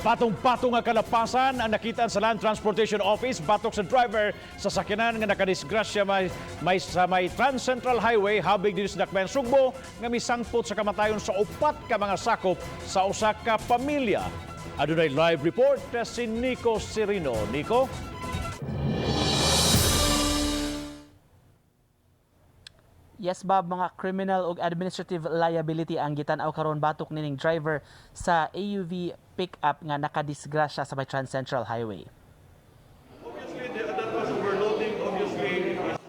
Patong-patong nga kalapasan ang nakita sa Land Transportation Office batok sa driver sa sakyanan nga nakadisgrasya may sa may Trans-Central Highway habig dinhi sa Dakbayan Sugbo nga misangpot sa kamatayon sa upat ka mga sakop sa usa ka pamilya. Adunay live report si Nico Serino. Nico? Yes, Bob, mga criminal ug administrative liability ang gitan-aw karon batok nining driver sa AUV pickup nga nakadisgrasya sa may Trans-Central Highway.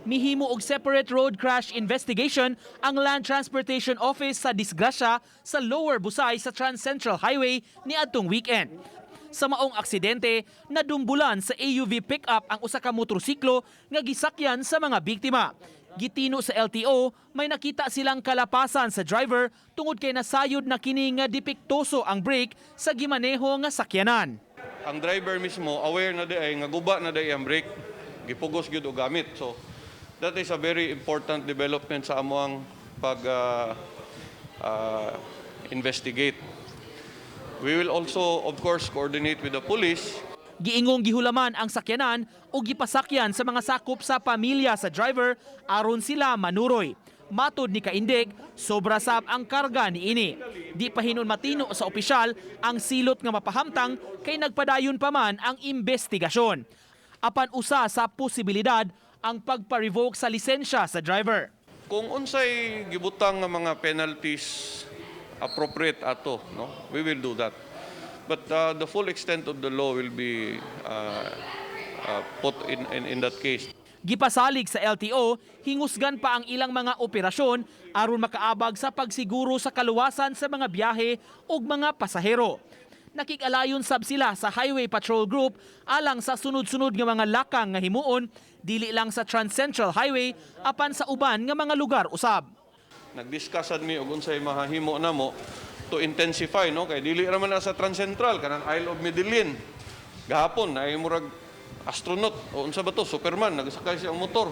Mihimo og separate road crash investigation ang Land Transportation Office sa disgrasya sa Lower Busay sa Trans-Central Highway niadtong weekend. Sa maong aksidente, nadumbulan sa AUV pickup ang usa ka motorsiklo nga gisakyan sa mga biktima. Gitino sa LTO, may nakita silang kalapasan sa driver tungod kay nasayod na kini nga depektoso ang brake sa gimaneho nga sakyanan. Ang driver mismo aware na di ay nga guba na di ang brake, gipugos gyud og gamit. So that is a very important development sa amoang pag investigate. We will also, of course, coordinate with the police. Giingong gihulaman ang sakyanan o gipasakyan sa mga sakop sa pamilya sa driver aron sila manuroy. Matod ni Kaindig, sobra sab ang karga niini. Di pa hinon matino sa opisyal ang silot nga mapahamtang kay nagpadayon pa man ang investigasyon. Apan usa sa posibilidad ang pagpa-revoke sa lisensya sa driver. Kung unsay gibutang nga mga penalties appropriate ato, no, we will do that. But the full extent of the law will be put in that case. Gipasalig sa LTO, hingusgan pa ang ilang mga operasyon aron makaabag sa pagsiguro sa kaluwasan sa mga biyahe ug mga pasahero. Nakig-alayon sab sila sa Highway Patrol Group alang sa sunod-sunod nga mga lakang nga himuon dili lang sa Trans-Central Highway apan sa uban nga mga lugar usab. Nagdiscuss mi og unsay mahahimo namo to intensify, no, kay dili ra man na sa Transcentral, kanang Isle of Medellin gahapon ay murag astronaut o unsa ba to, Superman, nagsakay siya ang motor.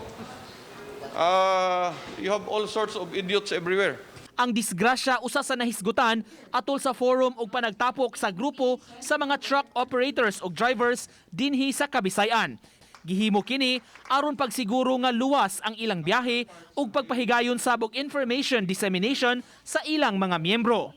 You have all sorts of idiots everywhere. Ang disgrasya usa sa nahisgutan atol sa forum og panagtapok sa grupo sa mga truck operators ug drivers dinhi sa Kabisayan. Gihimo kini aron pagsiguro nga luwas ang ilang biyahe ug pagpahigayon sab og information dissemination sa ilang mga miyembro.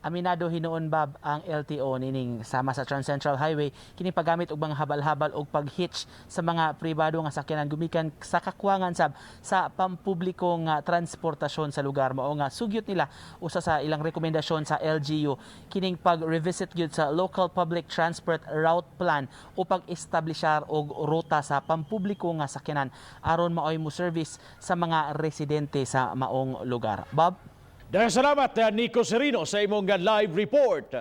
Aminado hinuon, Bob, ang LTO nining sama sa Trans-Central Highway kini paggamit og mga habal-habal og pag-hitch sa mga pribado nga sakyanan gumikan sa kakwangan sab sa pampubliko nga transportasyon sa lugar. Mao nga sugyot nila, usa sa ilang rekomendasyon sa LGU kining pag-revisit gyud sa local public transport route plan o pag-establishar og ruta sa pampubliko nga sakyanan aron maoy mo service sa mga residente sa maong lugar. Bob? Daghang salamat, Nico Serino, sa imong live report.